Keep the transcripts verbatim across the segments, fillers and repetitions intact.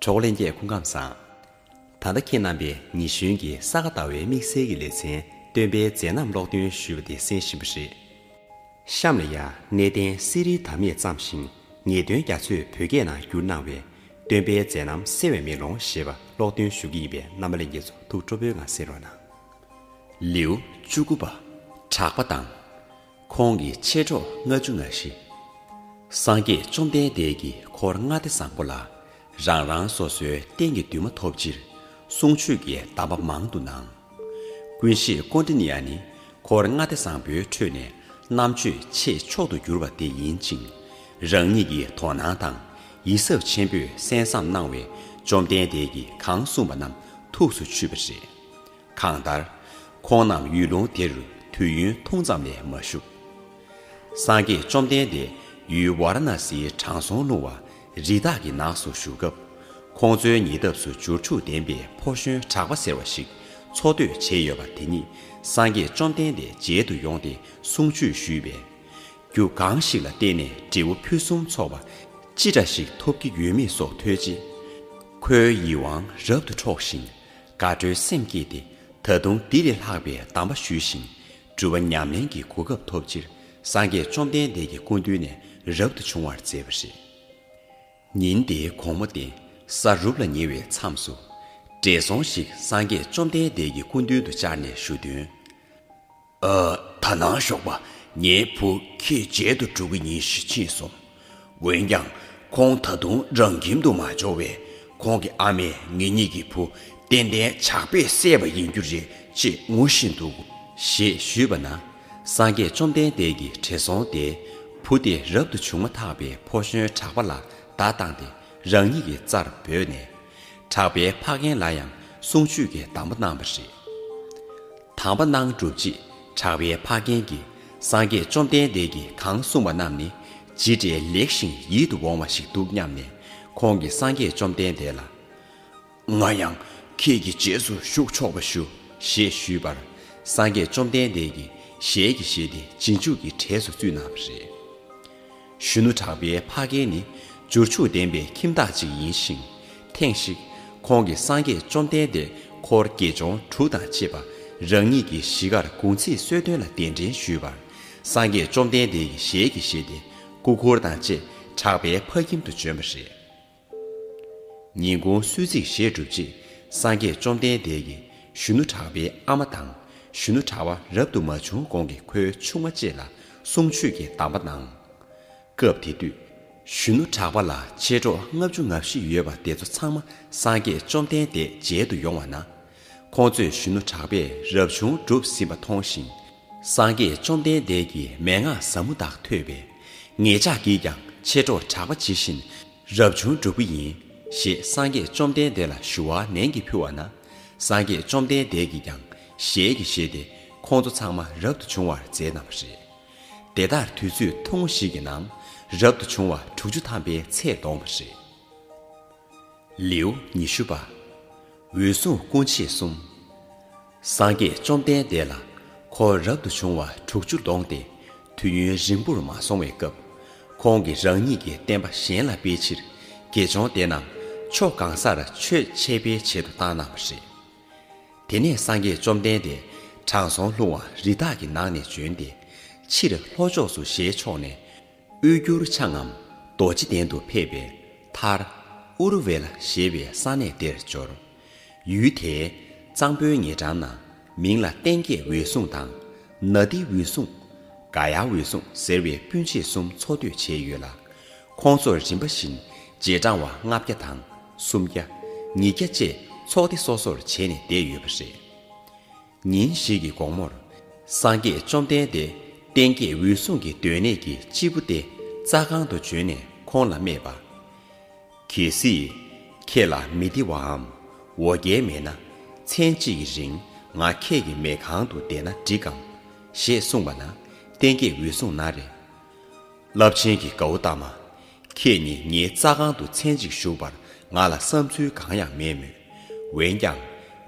གྲོགས་ལྷན་རྒྱས་སྐུ་ཁམས་བཟང་། ད་ལྟ་ཁྱེད་རྣམ་པས་ཉི་གཞོན་གྱི་ས་ག་ཟླ་བའི་དམིགས་བསལ་གྱི་ལེ་ཚན་སྟོན་པའི་མཛད་རྣམ་ཀློག་འདོན་ཞུས་པ་དེ་གསན་བཞིན་པ་རེད། གཤམ་ལ་ཡང་གནས་བརྟན་གསེར་རིའི་དར་མས་བརྩམས་ཤིང་ངེས་དོན་རྒྱ་མཚོས་བོད་སྐད་ནང་བསྒྱུར་གནང་བའི་སྟོན་པའི་མཛད་རྣམ་གསལ་བའི་མེ་ལོང་ཞེས་པ་ཀློག་འདོན་ཞུ་གི་ཡིན་པས་རྣམ་པ་ལྷན་རྒྱས་ཚོ་ཐུགས་སྤྲོ་པོའི་ངང་གསན་རོགས་གནང་། ལེའུ་བཅུ་དགུ་པ། གྲགས་པ་དང་། ཁོང་གི་མཆེད་གྲོགས་ལྔ་བཅུ་ང་བཞི། སངས་རྒྱས་བཅོམ་ལྡན་འདས་ཀྱིས་འཁོར་ལྔ་སྡེ་བཟང་པོ་ལ་རང་རང་སོ་སོའི་རྟེན་གྱི་འདུན་མ་ཐོབ་ཕྱིར་གསུང་ཆོས་ཀྱི་གདམས་པ་མང་དུ་གནང་། ཀུན་ཤེས་ཀོཎྜི་ནྱ་ནི་འཁོར་ལྔ་སྡེ་བཟང་པོའི་ཁྲོད་ནས་རྣམ་དཔྱོད་ཆེས་མཆོག་ཏུ་གྱུར་པ་དེ་ཡིན་ཅིང་། རང་ཉིད་ཀྱི་དོ་སྣང་དང་ཡིད་གཟབ་ཆེན་པོས་གསན་བསམ་གནང་བས་བཅོམ་ལྡན་འདས་ཀྱིས་གང་གསུངས་པ་རྣམས་ཐུགས་སུ་ཆུད་པ་རེད། གང་ལྟར། ཁོང་རྣམས་ཡུལ་ལུང་དེ་རུ་དུས་ཡུན་ཐུང་ཙམ་ལས་མ་བཞུགས། སངས་རྒྱས་བཅོམ་ལྡན་འདས་ཡུལ་ཝཱ་ར་ཎ་སིའི་དྲང་སྲོང་ལྷུང་བ་རི་དྭགས་ཀྱི་ནགས་སུ་བཞུགས་སྐབས། ཁོང་ཚོའི་ཉེ་འདབས་སུ་འབྱོར་ཕྱུག་ལྡན་པའི་ཕོ་གཞོན་གྲགས་པ་ཟེར་བ་ཞིག་འཚོ་སྡོད་བྱས་ཡོད་པ་དེ་ཉིད་སངས་རྒྱས་བཅོམ་ལྡན་འདས་མཇལ་དུ་ཡོང་སྟེ་གསུང་ཆོས་ཞུས་པས། རྒྱུ་གང་ཞིག་ལ་བརྟེན་ནས་འབྲས་བུ་ཕུན་སུམ་ཚོགས་པ་ཅི་འདྲ་ཞིག་ཐོབ་ཀྱི་ཡོད་མེད་སོགས་ཐོས་རྗེས། ཁོའི་ཡིད་དབང་རབ་ཏུ་འཕྲོག་ཅིང་དགའ་སྤྲོའི་སེམས་སྐྱེས་ཏེ། ད་དུང་འདི་ལས་ལྷག་པའི་གདམས་པ་ཞུས་ཤིང་སྒྲུབ་པ་ཉམས་ལེན་གྱི་གོ་སྐབས་ཐོབ་ཕྱིར་སངས་རྒྱས་བཅོམ་ལྡན་འདས་ཀྱི་སྐུ་མདུན་ནས་རབ་ཏུ་བྱུང་བར་མཛད་པ་རེད། ཉིན་དེའི་དགོང་མོ་སྟེ་ས་རུབ་ལ་ཉེ་བའི་མཚམས་སུ། བགྲེས་སོང་ཞིག་སངས་རྒྱས་བཅོམ་ལྡན་འདས་ཀྱི་སྐུ་མདུན་དུ་བཅར་ནས་ཞུ་དོན། ཨ། ད་ནངས་ཞོགས་པ་ངའི་བུ་ཁྱེད་མཇལ་དུ་འགྲོ་གི་ཡིན་ཞེས་ཕྱིན་སོང་། འོན་ཀྱང་ཁོང་ད་དུང་རང་ཁྱིམ་དུ་མ་འབྱོར་བས་ཁོང་གི་ཨ་མས་ངེད་གཉིས་ཀྱི་བུ་ཏན་ཏན་ཇག་པས་བསད་པ་ཡིན་རྒྱུ་རེད་ཅེས་ངུ་བཞིན་འདུག་ཞེས་ཞུས་པ་ན། སངས་རྒྱས་བཅོམ་ལྡན་འདས་ཀྱིས་བགྲེས་སོང་དེའི་བུ་དེ་རབ་ཏུ་བྱུང་མ་ཐག་པའི་ཕོ་གཞོན་གྲགས་པ་ལ་བརྡ་བཏང་སྟེ་རང་ཉིད་ཀྱི་རྩར་བོས་ནས། གྲགས་པའི་ཕ་རྒན་ལ་ཡང་གསུང་ཆོས་ཀྱི་གདམས་པ་གནང་བ་རེད། དམ་པ་གནང་གྲུབ་རྗེས་གྲགས་པའི་ཕ་རྒན་གྱིས་སངས་རྒྱས་བཅོམ་ལྡན་འདས་ཀྱིས་གང་གསུངས་པ་རྣམས་ནི་ཇི་འདྲའི་ལེགས་ཤིང་ཡིད་དུ་འོང་བ་ཞིག་འདུག་སྙམ་ནས་ཁོང་གིས་སངས་རྒྱས་བཅོམ་ལྡན་འདས་ལ། ང་ཡང་ཁྱེད་ཀྱི་རྗེས་སུ་ཞུགས་ཆོག་པ་ཞུ་ཞེས་ཞུས་པར་སངས་རྒྱས་བཅོམ་ལྡན་འདས་ཀྱིས་ཞལ་གྱིས་བཞེས་ཏེ་རྗེས་འཇུག་གི་གྲས་སུ་བཙུད་གནང་བ་རེད། གཞོན་ནུ་གྲགས་པའི་ཕ་རྒན་ནི་འབྱོར་ཕྱུག་ལྡན་པའི་ཁྱིམ་བདག་ཅིག་ཡིན་ཞིང་། ཐེངས་ཤིག་ཁོང་གིས་སངས་རྒྱས་བཅོམ་ལྡན་འདས་འཁོར་དགེ་སྦྱོང་དྲུག་དང་བཅས་པ་རང་ཉིད་ཀྱི་གཞིས་ཀར་གུང་ཚིགས་གསོལ་སྟོན་ལ་གདན་འདྲེན་ཞུས་པར་སངས་རྒྱས་བཅོམ་ལྡན་འདས་ཀྱིས་ཞལ་གྱིས་བཞེས་ཏེ་སྐུ་འཁོར་དང་བཅས་གྲགས་པའི་ཕ་ཁྱིམ་དུ་བྱོན་པ་རེད། ཉིན་གུང་གསོལ་ཚིགས་བཞེས་གྲུབ་རྗེས་སངས་རྒྱས་བཅོམ་ལྡན་འདས་ཀྱིས་གཞོན་ནུ་གྲགས་པའི་ཨ་མ་དང་གཞོན་ནུ་གྲགས་པ་རབ་ཏུ་མ་བྱུང་གོང་གི་ཁོའི་ཆུང་མ་བཅས་ལ་གསུང་ཆོས་ཀྱི་གདམས་པ་གནང་། སྐབས་དེ་དུས། གཞོན་ནུ་གྲགས་པ་ལ་མཆེད་གྲོགས་ལྔ་བཅུ་ང་བཞི་ཡོད་པ་དེ་ཚོ་ཚང་མ་སངས་རྒྱས་བཅོམ་ལྡན་འདས་མཇལ་དུ་ཡོང་བ་ན། ཁོང་ཚོས་གཞོན་ནུ་གྲགས་པས་རབ་བྱུང་གྲུབ་ཟིན་པ་མཐོང་ཞིང་། སངས་རྒྱས་བཅོམ་ལྡན་འདས་ཀྱི་མན་ངག་ཟབ་མོ་དག་ཐོས་པས། ངེད་ཅག་གིས་ཀྱང་མཆེད་གྲོགས་གྲགས་པ་ཇི་བཞིན་རབ་བྱུང་སྒྲུབ་ཀྱི་ཡིན། ཞེས་སངས་རྒྱས་བཅོམ་ལྡན་འདས་ལ་ཞུ་བ་ནན་གྱིས་ཕུལ་བ་ན། སངས་རྒྱས་བཅོམ་ལྡན་འདས་ཀྱིས་ཀྱང་ཞལ་གྱིས་བཞེས་ཏེ་ཁོང་ཚོ་ཚང་མ་རབ་ཏུ་བྱུང་བར་མཛད་གནང་བ་རེད། དེ་ལྟར་དུས་ཚོད་ཐུང་ངུ་ཞིག་གི་ནང་རབ་ཏུ་བྱུང་བ་དྲུག་ཅུ་ཐམ་པའི་ཚད་བསྡོམས་པ་རེད། ལེའུ་ཉི་ཤུ་པ། འོད་སྲུང་སྐུ་མཆེད་གསུམ། སངས་རྒྱས་བཅོམ་ལྡན་འདས་ལ་འཁོར་རབ་ཏུ་བྱུང་བ་དྲུག་ཅུ་ལོངས་ཏེ་དུས་ཡུན་རིང་པོར་མ་སོང་བའི་སྐབས། ཁོང་གིས་རང་ཉིད་ཀྱི་བསྟན་པ་གཞན་ལ་སྤེལ་ཕྱིར་དགེ་སྦྱོང་དེ་རྣམས་ཕྱོགས་གང་སར་ཆོས་འཆད་སྤེལ་བྱེད་དུ་བཏང་གནང་བ་རེད། དེ་ནས་སངས་རྒྱས་བཅོམ་ལྡན་འདས་དྲང་སྲོང་ལྷུང་བ་རི་དྭགས་ཀྱི་ནགས་ནས་བྱོན་ཏེ། ཕྱིར་ལྷོ་ཕྱོགས་སུ་ཞལ་ཕྱོགས་ནས། དབུས་འགྱུར་འཆང་ངམ་རྡོ་རྗེ་གདན་དུ་ཕེབས་པའི་མཐར། ཨུ་རུ་ཝེ་ལ་ཞེས་པའི་ས་གནས་དེར་འབྱོར། ཡུལ་དེའི་གཙང་པོའི་ཉེ་འགྲམ་ན་མིང་ལ་ལྟེང་རྒྱས་འོད་སྲུང་དང་། ན་དི་འོད་སྲུང་། ག་ཡ་འོད་སྲུང་ཟེར་བའི་སྤུན་མཆེད་གསུམ་འཚོ་སྡོད་བྱས་ཡོད་ལ། ཁོང་ཚོར་རིམ་པ་བཞིན་རྗེས་འབྲང་བ་ལྔ་བརྒྱ་དང་། སུམ་བརྒྱ། ཉིས་བརྒྱ་བཅས་ཚོགས་སྡེ་སོ་སོར་བྱས་ནས་བསྡད་ཡོད་པ་རེད། ཉིན་ཞིག་གི་དགོང་མོར། སངས་རྒྱས་བཅོམ་ལྡན་འདས་ལྟེང་རྒྱས་འོད་སྲུང་གི་སྡོད་གནས་ཀྱི་སྤྱིལ་བུ་སྟེ་རྩྭ་ཁང་དུ་བྱོན་ནས་ཁོང་ལ་སྨྲས་པ། གལ་སྲིད། ཁྱེད་ལ་མི་བདེ་བའམ་འོ་བརྒྱལ་མེད་ན། མཚན་གཅིག་གི་རིང་ང་ཁྱེད་ཀྱི་མལ་ཁང་དུ་བསྡད་ན་འགྲིག་གམ། ཞེས་གསུངས་པ་ན། ལྟེང་རྒྱས་འོད་སྲུང་ན་རེ། རླབས་ཆེན་གྱི་དགའ་བོ་ལྟ་མ། ཁྱེད་ཉིད་ངའི་རྩྭ་ཁང་དུ་མཚན་གཅིག་བཞུགས་པར་ང་ལ་བསམ་ཚུལ་གང་ཡང་མེད་མོད། འོན་ཀྱང་།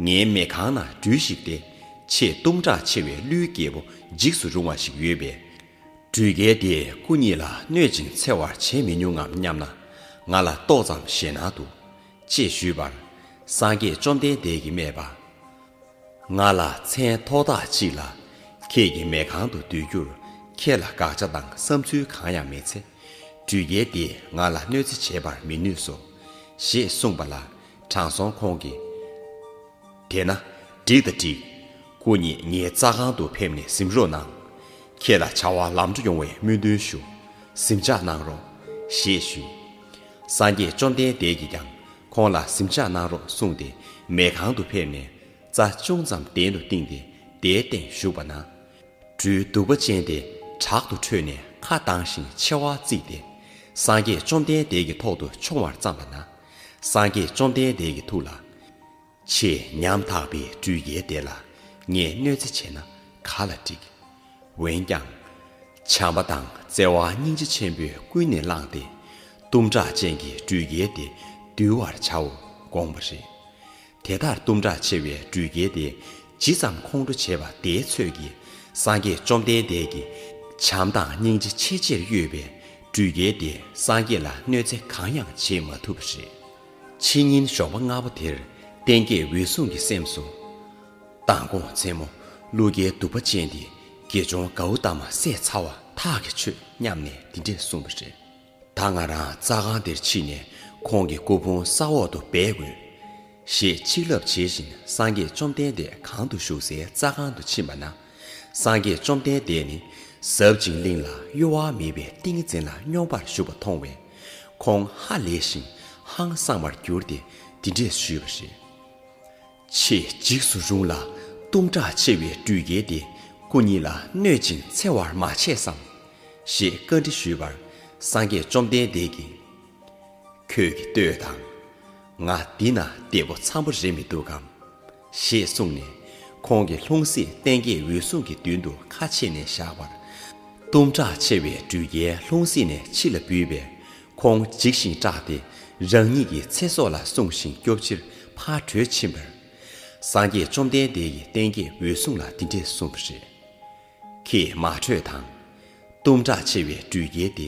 ངའི་མལ་ཁང་ནང་སྦྲུལ་ཞིག་སྟེ། ཆེས་གཏུམ་དྲག་ཆེ་བའི་ཀླུའི་རྒྱལ་པོ་འཇིགས་སུ་རུང་བ་ཞིག་ཡོད་པས། སྦྲུལ་རྒྱལ་དེས་སྐུ་ཉིད་ལ་གནོད་ཅིང་འཚེ་བར་བྱེད་མི་ཉུང་ངམ་སྙམ་ན། ང་ལ་ཏོག་ཙམ་ཞེད་སྣང་འདུག། ཅེས་ཞུས་པར། སངས་རྒྱས་བཅོམ་ལྡན་འདས་ཀྱིས་སྨྲས་པ། ང་ལ་མཚན་ཐོག་ཐག་ཅིག་ལ། ཁྱེད་ཀྱི་མེ་ཁང་དུ་སྡོད་རྒྱུར། ཁྱེད་ལ་དགག་བྱ་དང་བསམ་ཚུལ་གང་ཡང་མེད་ཚེ། འགྲུལ་སྐྱེལ་འདིས་ང་ལ་གནོད་འཚེ་བྱེད་པར་མི་ནུས་སོ། ཞེས་གསུངས་པ་ལ། དྲང་སྲོང་ཁོང་གིས། དེས་ན་འགྲིག་དང་འགྲིག། སྐུ་ཉིད་ངའི་རྩྭ་ཁང་དུ་ཕེབས་ནས་གཟིམ་རོགས་གནང་། ཁྱེད་ལ་བྱ་བ་ལམ་འགྲོ་ཡོང་བའི་སྨོན་འདུན་ཞུ། གཟིམ་འཇག་གནང་རོགས། ཞེས་ཞུས། སངས་རྒྱས་བཅོམ་ལྡན་འདས་ཀྱིས་ཀྱང་ཁོང་ལ་གཟིམ་འཇག་གནང་རོགས་གསུངས་ཏེ། མེ་ཁང་དུ་ཕེབས་ནས་རྩྭ་ཅུང་ཙམ་གདན་དུ་བཏིང་སྟེ་དེའི་སྟེང་བཞུགས་པ་ན། སྦྲུལ་གདུག་པ་ཅན་དེ་བྲག་ཏུ་ཁྲོས་ནས་ཁ་གདངས་ཤིང་མཆེ་བ་གཙིགས་ཏེ། སངས་རྒྱས་བཅོམ་ལྡན་འདས་ཀྱི་ཐོག་ཏུ་མཆོང་བར་བརྩམས་པ་ན། སངས་རྒྱས་བཅོམ་ལྡན་འདས་ཀྱི་ཐུགས་ལ། ཆེས་ཉམ་ཐག་པའི་སྦྲུལ་རྒྱལ་དེ་ལ་ངས་གནོད་འཚེ་བྱས་ན་ག་ལ་འགྲིག། འོན་ཀྱང་། བྱམས་པ་དང་བརྩེ་བ་སྙིང་རྗེ་ཆེན་པོས་ཀུན་ནས་བསླངས་ཏེ། གཏུམ་དྲག་ཅན་གྱི་སྦྲུལ་རྒྱལ་དེ་འདུལ་བར་བྱའོ་དགོངས་པ་རེད། དེ་ལྟར་གཏུམ་དྲག་ཆེ་བའི་སྦྲུལ་རྒྱལ་དེ་ཇི་ཙམ་ཁོང་ཁྲོ་བྱེད་པ་དེའི་ཚོད་ཀྱིས། སངས་རྒྱས་བཅོམ་ལྡན་འདས་ཀྱིས་བྱམས་དང་སྙིང་རྗེ་ཆེས་ཆེར་གཡོས་པས། སྦྲུལ་རྒྱལ་དེས་སངས་རྒྱས་ལ་གནོད་འཚེ་གང་ཡང་བྱེད་མ་ཐུབ་པ་རེད། ཕྱི་ཉིན་ཞོགས་པ་སྔ་པོ་དེར་ལྟས་ངན་འོད་སྲུང་གི་སེམས་སུ། མདང་དགོང་མཚན་མོ་ཀླུ་རྒྱལ་གདུག་པ་ཅན་དེས་དགེ་སྦྱོང་གའུ་ཏ་མ་བསད་ཚར་བ་ཐག་གིས་ཆོད་སྙམ་ནས་འདི་འདྲས་གསུངས་པ་རེད། ད་ང་རང་རྩྭ་ཁང་དེར་ཕྱིན་ནས་ཁོང་གི་སྐུ་ཕུང་ས་འོག་ཏུ་སྦས་དགོས། ཞེས་ཆིག་ལབ་བྱེད་བཞིན་སངས་རྒྱས་བཅོམ་ལྡན་འདས་གང་དུ་བཞུགས་སའི་རྩྭ་ཁང་དུ་ཕྱིན་པ་ན། སངས་རྒྱས་བཅོམ་ལྡན་འདས་ནི་ཟབ་ཅིང་གླིང་ལ་གཡོ་བ་མེད་པའི་ཏིང་འཛིན་ལ་སྙོམས་པར་ཞུགས་པ་མཐོང་བས། ཁོང་ཧ་ལས་ཤིང་ཧང་སངས་པར་གྱུར་ཏེ་འདི་འདྲས་ཞུས་པ་རེད། ཆེས་འཇིགས་སུ་རུང་ལ་གཏུམ་དྲག་ཆེ་བའི་སྦྲུལ་རྒྱལ་དེ་སྐུ་ཉིད་ལ་གནོད་ཅིང་འཚེ་བར་མ་བྱས་སམ། ཞེས་བཀའ་འདྲི་ཞུས་པར། སངས་རྒྱས་བཅོམ་ལྡན་འདས་ཀྱིས། ཁྱོད་ཀྱིས་ལྟོས་དང་། ང་འདི་ན་བདེ་པོ་འཚམ་པོ་རེད་མི་འདུག་གམ། ཞེས་གསུངས་ནས། ཁོང་གིས་ལྷུང་བཟེད་ལྟས་ངན་འོད་སྲུང་གི་མདུན་དུ་ཁ་ཕྱེ་ནས་བཞག་པར། གཏུམ་དྲག་ཆེ་བའི་སྦྲུལ་རྒྱལ་ལྷུང་བཟེད་ནས་ཕྱི་ལ་བུད་པས། ཁོང་འཇིགས་ཤིང་སྐྲག་སྟེ། རང་ཉིད་ཀྱི་ཚེ་སྲོག་ལ་སྲུང་ཞིང་སྐྱོབ་ཕྱིར་ཕར་བྲོས་ཕྱིན་པར། སངས་རྒྱས་བཅོམ་ལྡན་འདས་ཀྱིས་ལྟས་ངན་འོད་སྲུང་ལ་འདི་འདྲས་གསུངས་པ་རེད། ཁྱེད་མ་བྲོས་དང་། གཏུམ་དྲག་ཆེ་བའི་སྦྲུལ་རྒྱལ་དེ།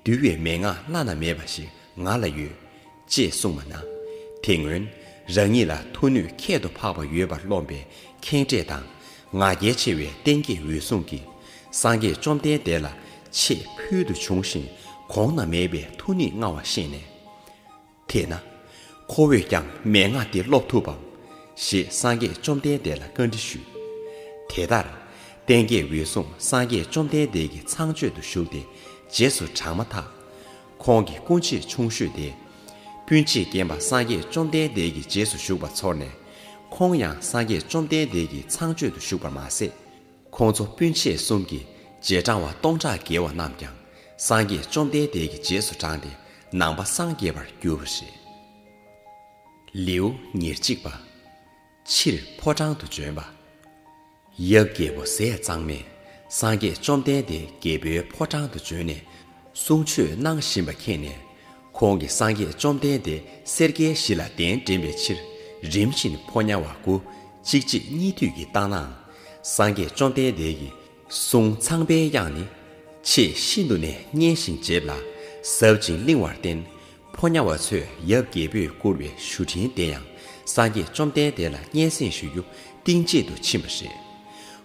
འདུལ་བའི་མན་ངག་བླ་ན་མེད་པ་ཞིག་ང་ལ་ཡོད། ཅེས་གསུངས་པ་ན། དེ་སྔོན་རང་ཉིད་ལ་མཐུ་ནུས་ཁྱད་དུ་འཕགས་པ་ཡོད་པར་རློམ་པའི་ཁེངས་དྲེགས་དང་ང་རྒྱལ་ཆེ་བའི་ལྟས་ངན་འོད་སྲུང་གིས། སངས་རྒྱས་བཅོམ་ལྡན་འདས་ལ་ཆེས་ཕུལ་དུ་བྱུང་ཞིང་གོང་ན་མེད་པའི་མཐུ་ནུས་མངའ་བ་ཤེས་ནས། དེས་ན། ཁོ་བོས་ཀྱང་མན་ངག་འདི་སློབ་ཐུབ་བམ། ཞེས་སངས་རྒྱས་བཅོམ་ལྡན་འདས་ལ་བཀའ་འདྲི་ཞུས། དེ་ལྟར། ལྟས་ངན་འོད་སྲུང་སངས་རྒྱས་བཅོམ་ལྡན་འདས་ཀྱི་ཚངས་སྤྱོད་དུ་ཞུགས་ཏེ་རྗེས་སུ་འབྲངས་མ་ཐག། ཁོང་གི་སྐུ་མཆེད་ཆུང་ཤོས་དེ། སྤུན་མཆེད་རྒན་པ་སངས་རྒྱས་བཅོམ་ལྡན་འདས་ཀྱི་རྗེས་སུ་ཞུགས་པ་ཚོར་ནས། ཁོང་ཡང་སངས་རྒྱས་བཅོམ་ལྡན་འདས་ཀྱི་ཚངས་སྤྱོད་དུ་ཞུགས་པར་མ་ཟད། ཁོང་ཚོ་སྤུན་མཆེད་གསུམ་གྱི་རྗེས་འབྲང་བ་སྟོང་ཕྲག་བརྒལ་བ་རྣམས་ཀྱང་སངས་རྒྱས་བཅོམ་ལྡན་འདས་ཀྱི་རྗེས་སུ་འབྲངས་ཏེ་ནང་པ་སངས་རྒྱས་པར་གྱུར་པ་རེད། ལེའུ་ཉེར་གཅིག་པ། ཕྱིར་ཕོ་བྲང་དུ་བྱོན་པ། ཡབ་རྒྱལ་པོ་ཟས་གཙང་མས་སངས་རྒྱས་བཅོམ་ལྡན་འདས་རྒྱལ་པོའི་ཕོ་བྲང་དུ་བྱོན་ནས་གསུང་ཆོས་གནང་བཞིན་པ་མཁྱེན་ནས། ཁོང་གིས་སངས་རྒྱས་བཅོམ་ལྡན་འདས་སེར་སྐྱའི་གཞི་ལ་གདན་འདྲེན་པའི་ཕྱིར་རིམ་བཞིན་ཕོ་ཉ་བ་དགུ་གཅིག་རྗེས་གཉིས་མཐུད་ཀྱིས་བཏང་ནའང་། སངས་རྒྱས་བཅོམ་ལྡན་འདས་ཀྱི་གསུང་ཚངས་པའི་དབྱངས་ནི་ཆེས་ཤིན་ཏུ་ནས་སྙན་ཞིང་འཇེབས་ལ་ཟབ་ཅིང་བརླིང་བར་བརྟེན། ཕོ་ཉ་བ་ཚོས་ཡབ་རྒྱལ་པོས་བསྐུར་བའི་བཞུགས་ཁྲི་དེ་ཡང་སངས་རྒྱས་བཅོམ་ལྡན་འདས་ལ་སྙན་སེང་ཞུ་རྒྱུ་གཏིང་བརྗེད་དུ་ཕྱིན་པ་རེད།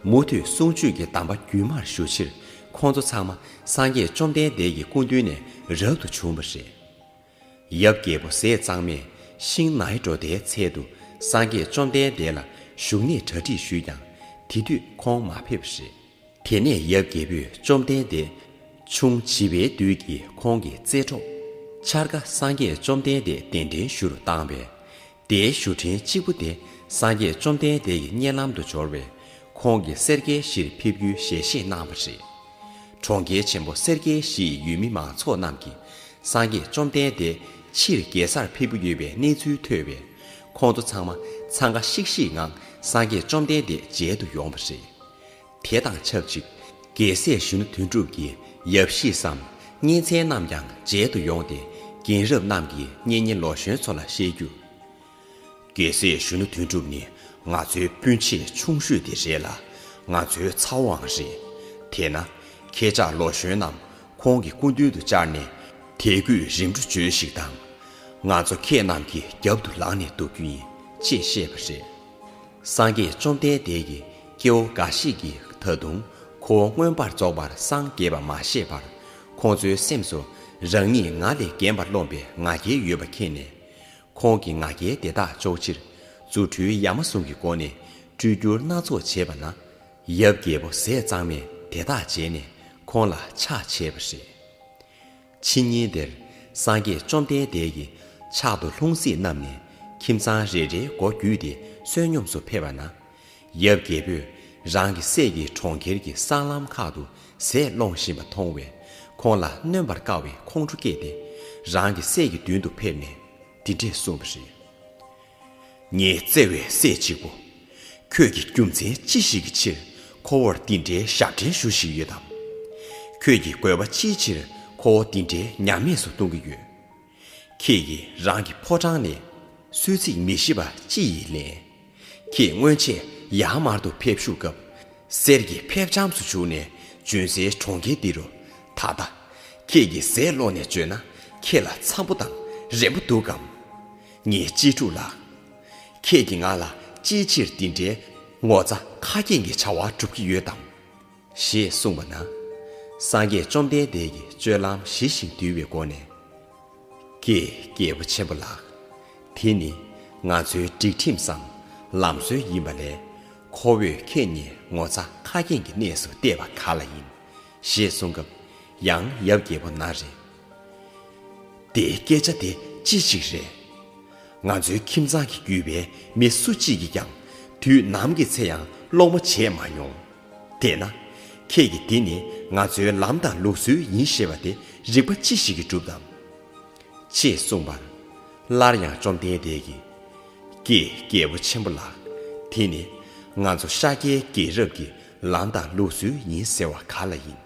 མུ་མཐུད་གསུང་ཆོས་ཀྱི་གདམས་པ་རྒྱུན་མར་ཞུ་ཕྱིར། ཁོང་ཚོ་ཚང་མ་སངས་རྒྱས་བཅོམ་ལྡན་འདས་ཀྱི་སྐུ་མདུན་ནས་རབ་ཏུ་བྱུང་བ་རེད། ཡབ་རྒྱལ་པོ་ཟས་གཙང་མས་ཤིང་ནའི་གྲོ་དའི་ཚལ་དུ་སངས་རྒྱས་བཅོམ་ལྡན་འདས་ལ་བཞུགས་གནས་གྲ་སྒྲིག་ཞུས་ཀྱང་། དེ་དུས་ཁོང་མ་ཕེབས་པ་རེད། དེ་ནས་ཡབ་རྒྱལ་པོས་བཅོམ་ལྡན་འདས་ཆུང་བྱིས་པའི་དུས་ཀྱི་ཁོང་གི་རྩེ་གྲོགས་འཆར་ཀ་སངས་རྒྱས་བཅོམ་ལྡན་འདས་གདན་འདྲེན་ཞུ་རུ་བཏང་བས། དེའི་བཞུགས་ཁྲིའི་གཅིག་པུ་དེ་སངས་རྒྱས་བཅོམ་ལྡན་འདས་ཀྱི་སྙན་ལམ་དུ་འབྱོར་བས། ཁོང་གིས་སེར་སྐྱའི་གཞིར་ཕེབས་རྒྱུའི་ཞལ་བཞེས་གནང་བ་རེད། གྲོང་ཁྱེར་ཆེན་པོ་སེར་སྐྱའི་གཞིའི་ཡུལ་མི་མང་ཚོགས་རྣམས་ཀྱིས་སངས་རྒྱས་བཅོམ་ལྡན་འདས་ཕྱིར་རྒྱལ་སར་ཕེབས་ཀྱི་ཡོད་པའི་གནས་ཚུལ་ཐོས་པས། ཁོང་ཚོ་ཚང་མ་འཚང་ཁ་ཤིག་ཤིག་ངང་སངས་རྒྱས་བཅོམ་ལྡན་འདས་མཇལ་དུ་ཡོང་བ་རེད། དེ་དང་ཆབས་ཅིག་རྒྱལ་སྲས་གཞོན་ནུ་དོན་གྲུབ་ཀྱིས་ཡབ་གཞིས་སམ་གཉེན་ཚན་རྣམས་ཀྱང་མཇལ་དུ་ཡོང་སྟེ། རྒན་རབས་རྣམས་ཀྱིས་གཉེན་ཉེ་ལོ་གཞོན་ཚོ་ལ་བཤད་རྒྱུར། རྒྱལ་སྲས་གཞོན་ནུ་དོན་གྲུབ་ནི་ང་ཚོའི་སྤུན་མཆེད་ཆུང་ཤོས་དེ་རེད་ལ། ང་ཚོའི་ཚ་བོའང་རེད། དེས་ན་ཁྱེད་ཅག་ལོ་གཞོན་རྣམས་ཁོང་གི་སྐུ་མདུན་དུ་བཅར་ནས་དད་གུས་རིམ་གྲོ་བྱོས་ཤིག་དང་། ང་ཚོ་ཁྱེད་རྣམས་ཀྱི་རྒྱབ་ཏུ་ལངས་ནས་འདུག་རྒྱུ་ཡིན། ཅེས་བཤད་པ་རེད། སངས་རྒྱས་བཅོམ་ལྡན་འདས་ཀྱི་སྐྱེ་བོ་འགའ་ཞིག་གིས་ད་དུང་ཁོ་བོ་མངོན་པར་རྫོགས་པར་སངས་རྒྱས་པ་མ་ཤེས་པར། ཁོང་ཚོའི་སེམས་སུ་རང་ཉིད་ང་ལས་རྒན་པར་རློམ་པའི་ང་རྒྱལ་ཡོད་པ་མཁྱེན་ནས། ཁོང་གི་ང་རྒྱལ་དེ་དག་གཅོག་ཕྱིར། རྫུ་འཕྲུལ་ཡ་མ་ཟུང་གི་སྒོ་ནས་སྤྲུལ་བསྒྱུར་སྣ་ཚོགས་བྱས་པ་ན། ཡབ་རྒྱལ་པོ་ཟས་གཙང་མས་དེ་དག་མཇལ་ནས་ཁོང་ལ་ཕྱག་བྱས་པ་རེད། ཕྱི་ཉིན་དེར་སངས་རྒྱས་བཅོམ་ལྡན་འདས་ཀྱིས་ཕྱག་ཏུ་ལྷུང་བཟེད་བསྣམས་ནས་ཁྱིམ་ཚང་རེ་རེའི་སྒོ་བརྒྱུད་དེ་བསོད་སྙོམས་སུ་ཕེབས་པ་ན། ཡབ་རྒྱལ་པོས་རང་གི་སྲས་ཀྱིས་གྲོང་ཁྱེར་གྱི་སྲང་ལམ་ཁག་ཏུ་ཟས་སློང་བཞིན་པ་མཐོང་བས། ཁོང་ལ་གནོན་པར་དཀའ་བའི་ཁོང་ཁྲོ་སྐྱེས་ཏེ། རང་གི་སྲས་ཀྱི་མདུན་དུ་ཕེབས་ནས་འདི་འདྲས་གསུངས་པ་རེད། ངའི་བརྩེ་བའི་སྲས་གཅིག་པུ། ཁྱོད་ཀྱིས་རྒྱུ་མཚན་ཅི་ཞིག་གི་ཕྱིར་ཁོ་བོར་འདི་འདྲའི་ཞབས་འདྲེན་ཞུ་བཞིན་ཡོད་དམ། ཁྱོད་ཀྱིས་དགོས་པ་ཅིའི་ཕྱིར་ཁོ་བོ་འདི་འདྲའི་ཉམས་དམས་སུ་གཏོང་གི་ཡོད། ཁྱེད་ཀྱིས་རང་གི་ཕོ་བྲང་ནས་གསོལ་ཚིགས་མི་ཤེས་པ་ཅི་ཡིས་ལེན། ཁྱེད་སྔོན་ཆད་ཡར་མར་དུ་ཕེབས་བཞུགས་སྐབས། གསེར་གྱི་ཕེབས་ལྕམ་སུ་བཞུགས་ནས་ལྗོན་སའི་གྲོང་ཁྱེར་འདི་རུ། ད་ལྟ་ཁྱེད་ཀྱིས་ཟས་སློང་ནས་བྱོན་ན་ཁྱེད་ལ་འཚམ་པོ་དང་རན་པོ་འདུག་གམ། ངའི་གཅེས་ཕྲུག་ལགས། ཁྱེད་ཀྱིས་ང་ལ་ཅིའི་ཕྱིར་འདི་འདྲའི་ངོ་ཚ་ཁ་སྐྱེངས་ཀྱི་བྱ་བ་སྒྲུབ་ཀྱི་ཡོད་དམ། ཞེས་གསུངས་པ་ན། སངས་རྒྱས་བཅོམ་ལྡན་འདས་ཀྱིས་སྤྱོད་ལམ་ཞི་ཞིང་དུལ་བའི་སྒོ་ནས། ཀྱེ་རྒྱལ་པོ་ཆེན་པོ་ལགས། དེ་ནི་ང་ཚོའི་སྒྲིག་ཁྲིམས་སམ་ལམ་སྲོལ་ཡིན་པ་ལས། ཁོ་བོས་ཁྱེད་ཉིད་ངོ་ཚ་ཁ་སྐྱེངས་ཀྱི་གནས་སུ་གཏད་པ་ག་ལ་ཡིན། ཞེས་གསུང་སྐབས། ཡང་ཡབ་རྒྱལ་པོ་ན་རེ། དེའི་སྐད་ཆ་དེ་ཅི་ཞིག་རེད། ང་ཚོའི་ཁྱིམ་ཚང་གི་བརྒྱུད་པའི་མི་སུ་གཅིག་གིས་ཀྱང་དུས་ནམ་གྱི་ཚེ་ཡང་སློང་མོ་བྱས་མ་མྱོང་། དེས་ན། ཁྱེད་ཀྱིས་འདི་ནི་ང་ཚོའི་ལམ་དང་ལུགས་སྲོལ་ཡིན་ཞེས་པ་དེ་རིགས་པ་ཅི་ཞིག་གིས་གྲུབ་དམ། ཅེས་གསུངས་པར། སླར་ཡང་བཅོམ་ལྡན་འདས་ཀྱིས། ཀྱེ་རྒྱལ་པོ་ཆེན་པོ་ལགས། དེ་ནི་ང་ཚོ་ཤཱཀྱའི་རྒྱལ་རབས་ཀྱི་ལམ་དང་ལུགས་སྲོལ་ཡིན་ཟེར་བ་ག་ལ་ཡིན།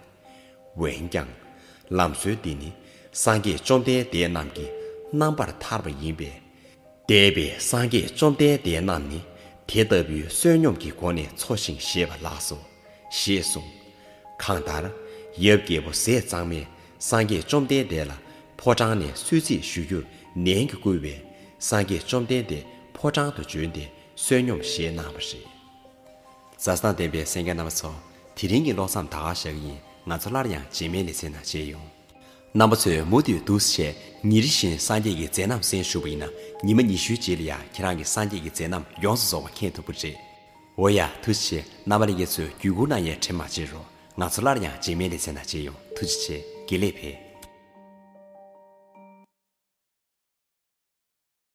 འོན་ཀྱང་། ལམ་སྲོལ་འདི་ནི་སངས་རྒྱས་བཅོམ་ལྡན་འདས་རྣམས་ཀྱི་རྣམ་པར་ཐར་པ་ཡིན་པས། འདས་པའི་སངས་རྒྱས་བཅོམ་ལྡན་འདས་རྣམས་ནི་དེ་ལྟ་བུའི་བསོད་སྙོམས་ཀྱི་སྒོ་ནས་འཚོ་ཞིང་གཞེས་པ་ལགས་སོ། ཞེས་གསུངས། གང་ལྟར། ཡབ་རྒྱལ་པོ་ཟས་གཙང་མས་སངས་རྒྱས་བཅོམ་ལྡན་འདས་ལ་ཕོ་བྲང་ནས་གསོལ་ཚིགས་ཞུ་རྒྱུར་ནན་གྱིས་བསྐུལ་བས། སངས་རྒྱས་བཅོམ་ལྡན་འདས་ཕོ་བྲང་དུ་བྱོན་ཏེ་བསོད་སྙོམས་བཞེས་གནང་བ་རེད། མཛའ་བརྩེ་ལྡན་པའི་གསན་མཁན་རྣམ་པ་ཚོ། དེ་རིང་གི་ཀློག་མཚམས་ད་ག་བཞག་གི་ཡིན། ང་ཚོ་སླར་ཡང་རྗེས་མའི་ལེ་ཚན་ནང་མཇལ་ཡོང་། རྣམ་པ་ཚོས་མུ་མཐུད་འདུག་སེ་བྱས། ཉིན་རེ་བཞིན་སངས་རྒྱས་ཀྱི་མཛད་རྣམ་གསན་ཞུ་བ་ཡིན་ན། ཉི་མ་ཉི་ཤུའི་རྗེས་ལ་ཡང་ཁྱེད་རང་གིས་སངས་རྒྱས་ཀྱི་མཛད་རྣམ་ཡོངས་སུ་རྫོགས་པ་མཁྱེན་ཐུབ་ཀྱི་རེད། འོ་ཡ། ཐུགས་རྗེ་ཆེ། རྣམ་པ་ལྷན་རྒྱས་ཚོས་བརྒྱུད་བསྐུར་གནང་ཡས་དྲན་མ་བརྗེད་རོགས། ང་ཚོ་སླར་ཡང་རྗེས་མའི་ལེ་ཚན་ནང་མཇལ་ཡོང་། ཐུགས་རྗེ་ཆེ། དགེ་ལེགས་འཕེལ།